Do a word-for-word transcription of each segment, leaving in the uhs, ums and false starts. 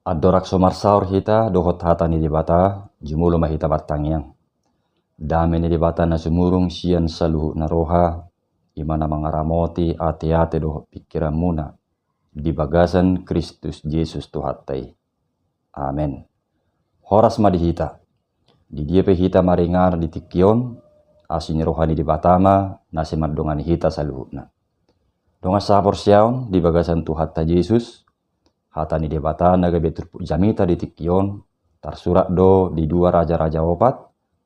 Andorang so marsaor hita dohot hata ni Debata, jumolo ma hita martangiang. Dame ni Debata na sumurung sian saluhutna roha, i ma na mangaramoti ateate dohot pingkiranmuna di bagasan Kristus Jesus Tuhanta i. Amen. Horas ma di hita. Di dia pe hita maringanan di tingki on, asi ni roha ni Debata ma na sai mandongani hita saluhutna. Dongan sahaporseaon di bagasan Tuhanta Jesus, hata ni Debata na gabe turpuk jamita di tingki on, tarsurat do di dua Raja-raja opat,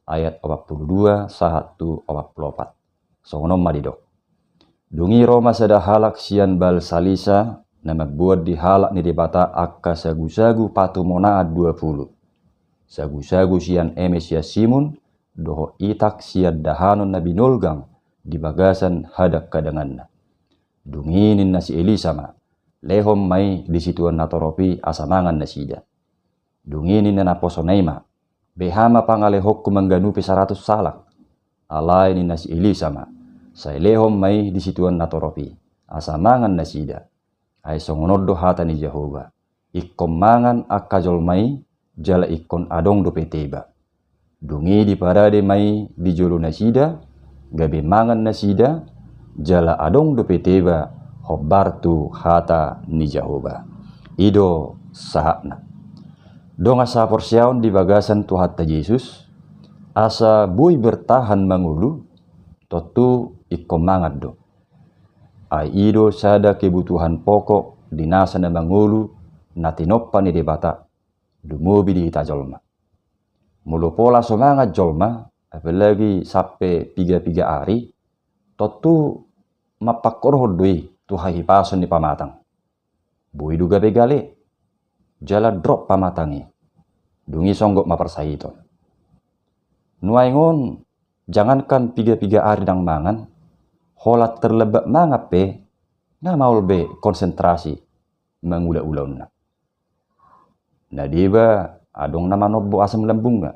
ayat opat pulu dua sahat tu opat pulu opat. Songon on ma didok. Dung i ro ma sada halak sian Baal Salisa, na mamboan di halak ni Debata angka sagusagu patumonaan dua pulu. Sagusagu sian eme sian Simun, dohot itak sian dahanon na binolgang di bagasan hadanghadanganna. Dung i ninna si Elisa ma, lehon ma i di situan natorop i asa mangan nasida. Dung i ninna naposona i ma, beha ma pangalehonku mangganupi saratus halak. Alai ninna si Elisa ma, sai lehon ma i di situan natorop i asa mangan nasida. Ai songon on do hata ni Jahowa, ingkon mangan angka jolma i, jala ingkon adong dope teba. Dung i diparade ma i di jolo nasida, gabe mangan nasida, jala adong dope teba, hombar tu hata ni Jahowa. I do sahatna. Dongan sahaporseaon di bagasan Tuhanta Jesus, asa boi bertahan mangolu, tontu ingkon mangan do. Ai i do sada kebutuhan pokok di nasa na mangolu na tinompa ni Debata, lumobi di hita jolma. Molo pola so mangan jolma, apalagi sampe piga-piga ari, tontu mampangkorhon do i tu hahipason ni pamatang. Boi do gabe gale, jala drop pamatang i. Dung i songgop ma parsahiton. Nuaeng on, jangankan piga-piga ari ndang mangan, holan terlambat mangan pe, nga maol be konsentrasi mangula ulaonna. Na deba adong na manombo asam lambungna.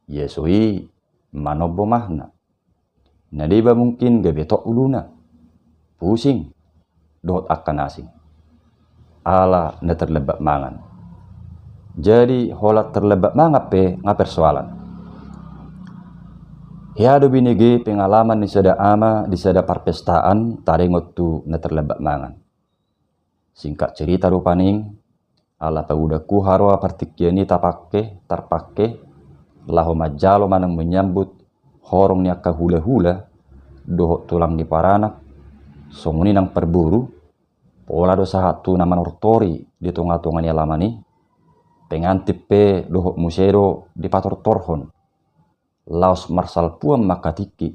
Ia so i manombo mahna. Na deba mungkin gabe tok uluna, pusing, dohot angka na asing. Ala na terlambat mangan. Jadi, holan terlambat mangan pe nga persoalan. Hea do binege pengalaman ni sada ama di sada parpestaan taringot tu na terlambat mangan. Singkat cerita rupani, ala pagodangku haroa partingkian i tapangke, tarpangke, laho manjalo manang menyambut horong ni angka hulahula, dohot tulang ni paranak, songon i nang parboru, pola do sahat tu na manortori di tongatonga ni alaman i, pengantin pe dohot muse do dipatortorhon. Laos marsalpuan ma angka tingki,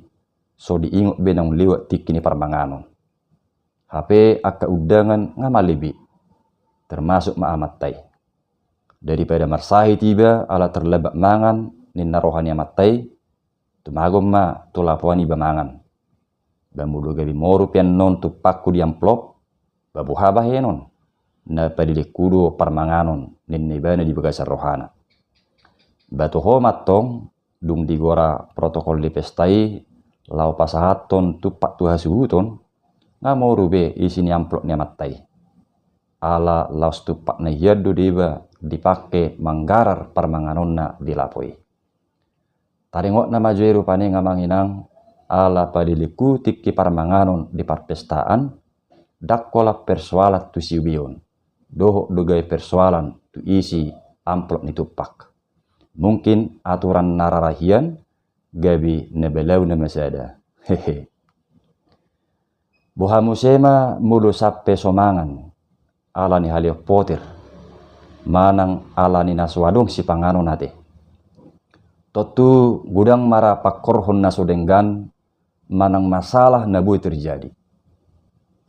so diingot be naung lewat tingki ni parmanganon. Hape angka undangan nga male be, termasuk ma amanta i. Daripada marsahit iba ala terlambat mangan ninna roha ni amanta i, tumagon ma tu lapoan iba mangan. Ba molo gabe moru pe annon tumpakku di amplop, ba boha bahenon? Na padilengku do parmanganon, ninna ibana di bagasan rohana. Ba toho ma antong, dung digora protokol ni pesta i, laho pasahathon tumpak tu hasuhuton, nga moru be isi ni amplop ni amanta i. Ala laos tumpak na hian do deba dipangke manggarar parmanganonna di lapo i. Taringotna ma jo i rupani, amang inang, ala padilengku tingki parmanganon di parpestaan, ndang holan persoalan tu siubeon, dohot do gabe persoalan tu isi amplop ni tumpak. Mungkin aturan na rara hian gabe na balauna ma sada. Hehe. Boha muse ma molo sampe so mangan ala ni haleon potir, manang ala ni na so adong sipanganon ate? Tontu godang ma ra pangkorhon na so denggan manang masalah na boi terjadi.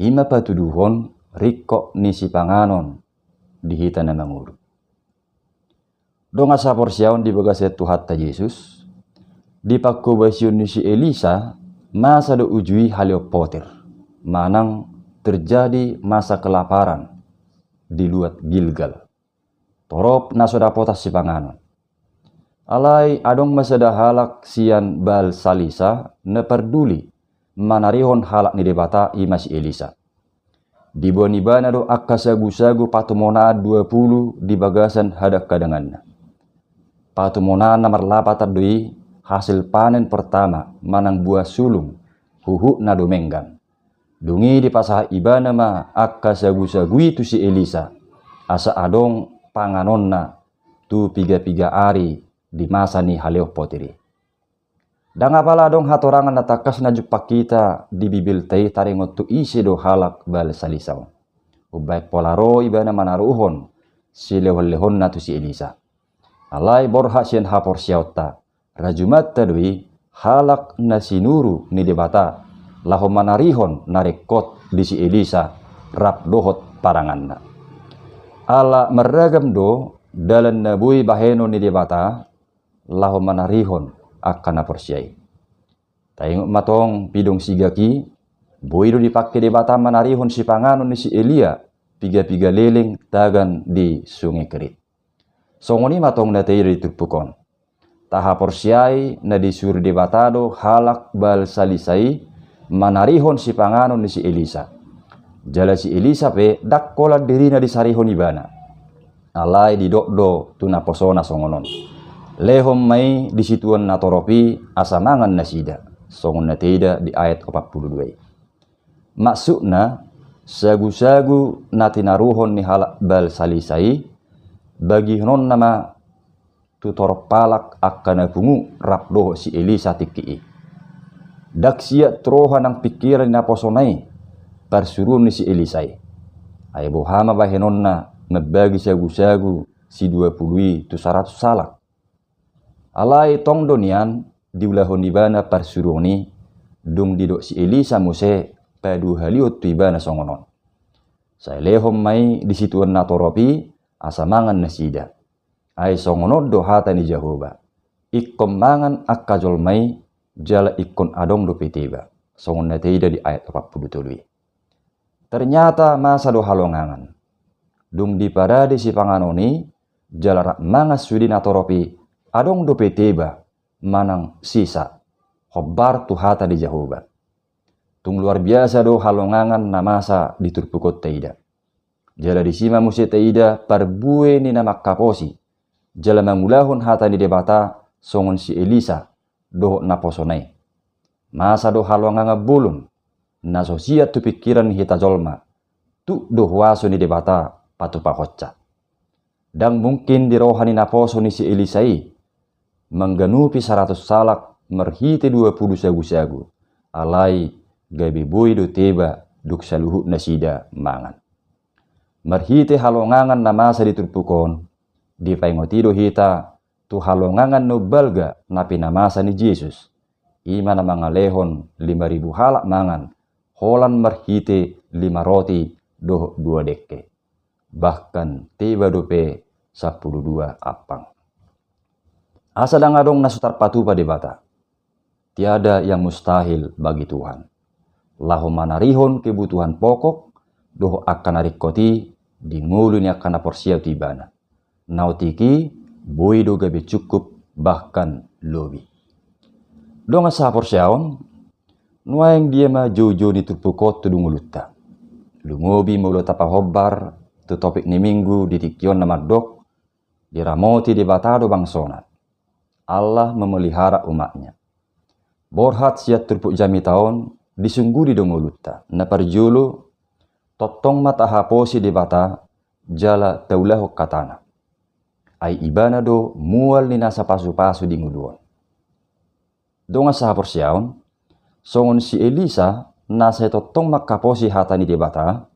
I ma patuduhon ringkot ni sipanganon di hita na mangolu. Dongan sahaporseaon di bagasan Tuhanta Jesus, di panghobasion ni si Elisa, masa do uju i haleon potir, manang terjadi masa kelaparan di luat Gilgal. Torop na so dapotan sipanganon. Alai adong ma sada halak sian Baal Salisa na parduli manarihon halak ni Debata, i ma si Elisa. Diboan ibana do angka sagu-sagu patumonaan dua pulu di bagasan hadanghadanganna. Patumonaan na marlapatan do i hasil panen pertama manang buah sulung, huhutna do menggang. Dung i dipasahat ibana ma angka sagu-sagu i tu si Elisa, asa adong panganonna tu piga-piga ari di masa ni haleon potir i. Ndang apala adong hatorangan na tangkas na jumpang hita di Bibelta i taringot tu ise do halak Baal Salisa on. Umbahen pola ro ibana manaruhon silehon-lehonna tu si Elisa. Alai borhat sian haporseaonta, rajumanta do i halak na sinuru ni Debata laho manarihon na ringkot di si Elisa rap dohot paranganna. Ala marragam do dalan na boi bahenon ni Debata laho manarihon angka na porsea i. Taingot ma tong pidong sigak i, boi do dipangke Debata manarihon sipanganon ni si Elia piga-piga leleng tagan di Sungai Kerit. Songon i ma tong na taida di turpuk on. Tahaporseai na disuru Debata do halak Baal Salisa i manarihon sipanganon ni si Elisa. Jala si Elisa pe ndang holan dirina disarihon ibana. Alai didok do tu naposona songon on: Lehon ma i di situan natorop i asa mangan nasida, songon na taida di ayat opat pulu dua i. Maksudna, sagu-sagu na tinaruhon ni halak Baal Salisa i bagihononna ma tu torop halak angka na pungu rap dohot si Elisa tingki i. Ndang siat tu roha nang pingkiran ni naposona i parsuruon ni si Elisa i. Ai boha ma bahenonna mambagi sagu-sagu si dua pulu i tu saratus halak? Alai tong do nian diulahon ibana parsuruon i, dung didok si Elisa muse paduahalihon tu ibana songon on: Sai lehon ma i di situan natorop i asa mangan nasida. Ai songon on do hata ni Jahowa: Ingkon mangan angka jolma i, jala ingkon adong dope teba, songon na taida di ayat opat pulu tolu i. Ternyata masa do halongangan. Dung diparade sipanganon i jala rap mangan sude natorop i, adong dope teba manang sisa, hombar tu hata ni Jahowa. Tung luar biasa do halongangan na masa di turpuk on taida. Jala disi ma muse taida parbue ni na mangkaposi jala mangulahon hata ni Debata songon si Elisa dohot naposona i. Masa do halongangan bolon na so siat tu pingkiran ni hita jolma, tuk do huaso ni Debata patupahonsa. Ndang mungkin di roha ni naposo ni si Elisa i mangganupi saratus halak marhite dua pulu sagu-sagu, alai gabe boi do teba dung saluhut nasida mangan. Marhite halongangan na masa di turpuk on, dipaingot i do hita tu halongangan na umbalga na pinamasa ni Jesus. I ma na mangalehon lima ribu halak mangan holan marhite lima roti dohot dua dengke. Bahkan teba dope sampulu dua ampang. Asa ndang adong na so tarpatupa Debata. Tiada yang mustahil bagi Tuhan. Laho manarihon kebutuhan pokok dohot angka na ringkot i di ngolu ni angka na porsea tu Ibana. Na otik i boi do gabe cukup, bahkan lobi. Dongan sahaporseaon, nuaeng dia ma joujou ni turpuk on tu ngolunta? Lumobi molo tapahombar tu topik ni Minggu di tingki on na mandok: Diramoti Debata do bangsoNa. Allah memelihara umatnya. Borhat sian turpuk jamita on, disungguli do ngolunta. Na parjolo, tongtong ma tahaposi Debata jala taulahon hataNa. Ai Ibana do mual ni nasa pasupasu di ngolu on. Dongan sahaporseaon, songon si Elisa na sai tongtong mangkaposi hata ni Debata,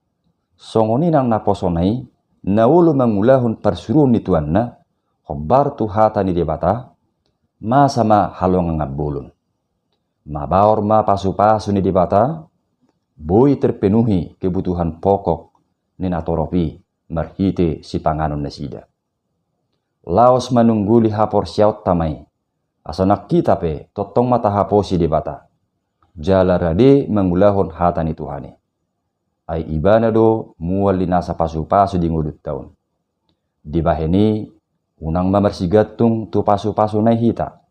songon i nang naposoNa i na olo mangulahon parsuruon ni tuanna, hombar tu hata ni Debata, masa ma halongangan bolon. Mabaor ma pasupasu ni Debata, boi terpenuhi kebutuhan pokok ni natorop i marhite sipanganon nasida. Laos manungguli haporseaonta ma i, asa nang hita pe tongtong ma tahaposi Debata, jala rade mangulahon hata ni Tuhan i. Ai Ibana do mual ni nasa pasupasu di ngolunta on. Dibahen i, unang ma marsigantung tu pasupasu na i hita,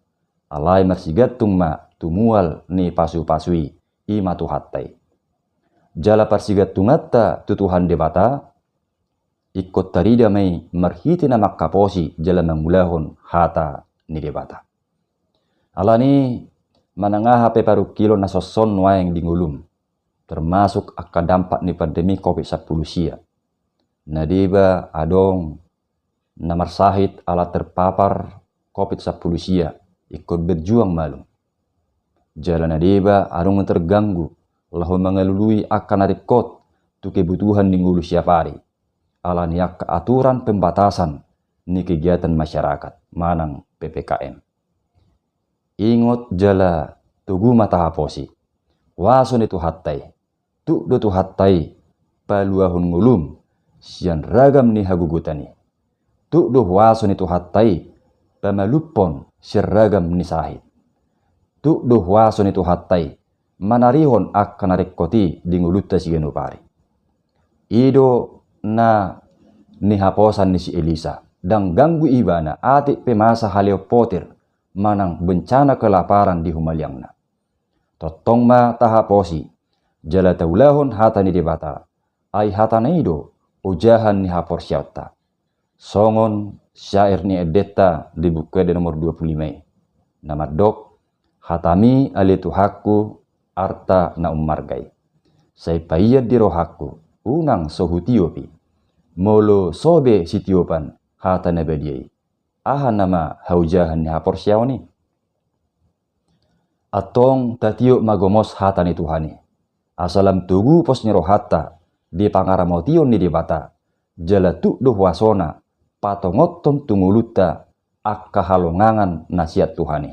alai marsigantung ma tu mual ni pasupasu i, i ma Tuhanta i. Jala parsigantunganta tu Tuhan Debata, ingkon tarida ma i marhite na manghaposi jala mangulahon hata ni Debata. Alani i, manang aha pe parungkilon na songon i nuaeng di ngolum, termasuk angka dampak ni pandemi covid sampulu sia. Na deba adong na marsahit ala terpapar covid sampulu sia, ingkon berjuang malum. Jala na deba adong na terganggu laho mangalului angka na ringkot tu kebutuhan ni ngolu siap ari, alani angka aturan pembatasan ni kegiatan masyarakat manang P P K M. Ingot jala togu ma tahaposi. Huaso ni Tuhanta i. Tuk do Tuhanta i paluahon ngolum sian ragam ni hagogotan i. Tuk do huaso ni Tuhanta i pamalumhon sian ragam ni sahit. Tuk do huaso ni Tuhanta i manarihon angka na ringkot i di ngolunta siganup ari. I do na nihaposan ni si Elisa, ndang ganggu ibana atik pe masa haleon potir manang bencana kelaparan di humaliangna. Tongtong ma tahaposi jala taulahon hata ni Debata, ai hatana i do ojahan ni haporseaonta. Songon syair ni endenta di Buku Ende nomor dua pulu lima i, na mandok: Hatami ale Tuhanku, arta na ummarga i. Sai paian di rohangku, unang so hutiop i. Molo so be sitiopan hata na badia i, aha nama haojahan ni haporseaon i? Antong tatiop ma gomos hata ni Tuhan i, asa lam togu pos ni rohanta di pangaramotion ni Debata, jala tuk do huasona patongothon tu ngolunta angka halongangan na sian Tuhan i.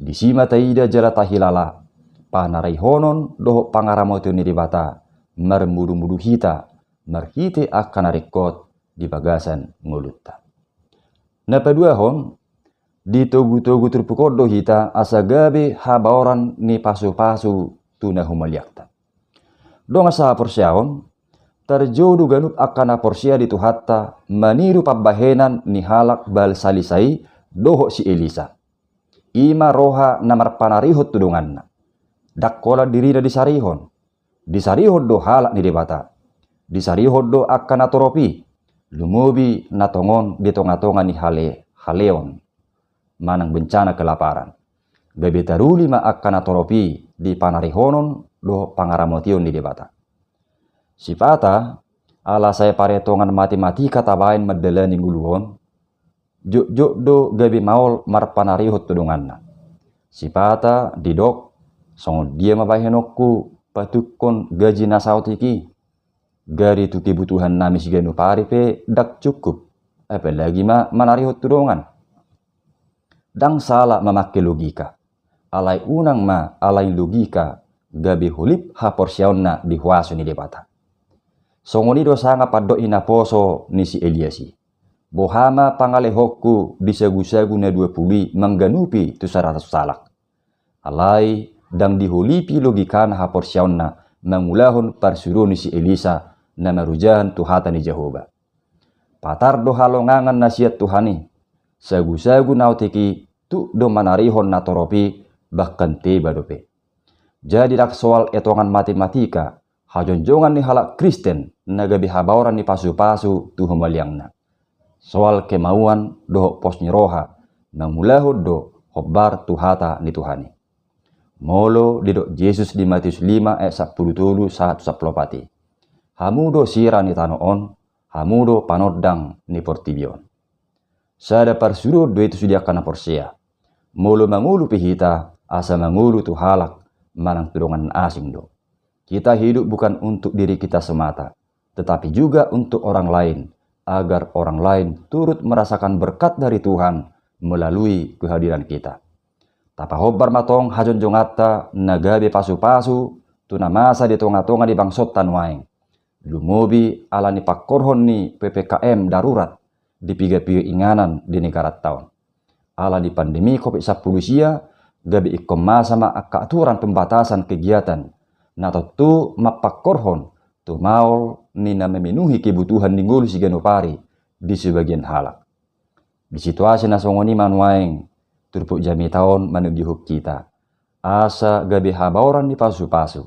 Disi ma taida jala tahilala panarihonon dohot pangaramotion ni Debata marmudumudu hita marhite angka na ringkot di bagasan ngolunta. Na paduahon, ditogutogu turpuk on do hita asa gabe habaoran ni pasupasu tu na humaliangta. Dongan sahaporseaon, tarjou do ganup angka na porsea di Tuhanta maniru pambahenan ni halak Baal Salisa i dohot si Elisa. I ma roha na marpanarihon tu donganna. Ndang holan dirina disarihon, disarihon do halak ni Debata. Disarihon do angka na torop i, lumobi na tongon di tongatonga ni hale, haleon manang bencana kelaparan. Gabe taruli ma angka na torop i di panarihonon dohot pangaramotion ni Debata. Sipata, ala sai paretongan matematika tabaen mandalani ngolu on, jotjot do gabe maol marpanarihon tu donganna. Sipata didok, songon dia ma bahenonku patukkon gaji na saotik i? Gari tu kebutuhan nami siganup ari pe ndang cukup, apalagi ma manarihon tu dongan. Ndang sala mamangke logika. Alai unang ma alai logika gabe holip haporseaonna di huaso ni Debata. Songon i do sanga pandok ni naposo ni si Elias i. Boha ma pangalehonku di sagusagu na dua pulu i mangganupi tu saratus halak? Alai ndang diholipi logikana haporseaonna mangulahon parsuruon ni si Elisa na marojahan tu hata ni Jahowa. Patar do halongangan na sian Tuhan i. Sagusagu na otik i tuk do manarihon na torop i, bahkan teba dope. Jadi ndang soal etongan matematika, hajongjongan ni halak Kristen na gabe habaoran ni pasupasu tu humaliangna. Soal kemauan dohot pos ni roha, mangulahon do hombar tu hata ni Tuhan i. Molo didok Jesus di Matius lima ayat sampulu tolu sahat tu sampulu opat i: Hamu do sira ni tano on, hamu do panondang ni portibi on. Sada parsuruon do i tu sude angka na porsea. Molo mangolu pe hita, asa mangolu tu halak manang tu dongan na asing do. Kita hidup bukan untuk diri kita semata, tetapi juga untuk orang lain, agar orang lain turut merasakan berkat dari Tuhan melalui kehadiran kita. Tapahombar ma tong hajongjongonta na gabe pasupasu tu na masa di tongatonga ni bangsonta nuaeng. Lumobi ala ni pangkorhon ni P P K M darurat di pigapiga inganan di negaranta on. Ala ni pandemi covid sampulu sia, gabe ingkon masa ma angka aturan pembatasan kegiatan na tontu mampangkorhon tu maol ni na memenuhi kebutuhan ni ngolu siganup ari di sebagian halak. Di situasi na songon i ma nuaeng turpuk jamita on manogihon hita asa gabe habaoran ni pasupasu.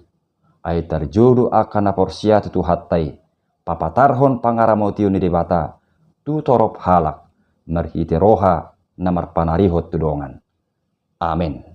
Ai tarjou do angka na porsea tu Tuhanta i papatarhon pangaramotion ni Debata tu torop halak marhite roha na marpanarihon tu dongan. Amen.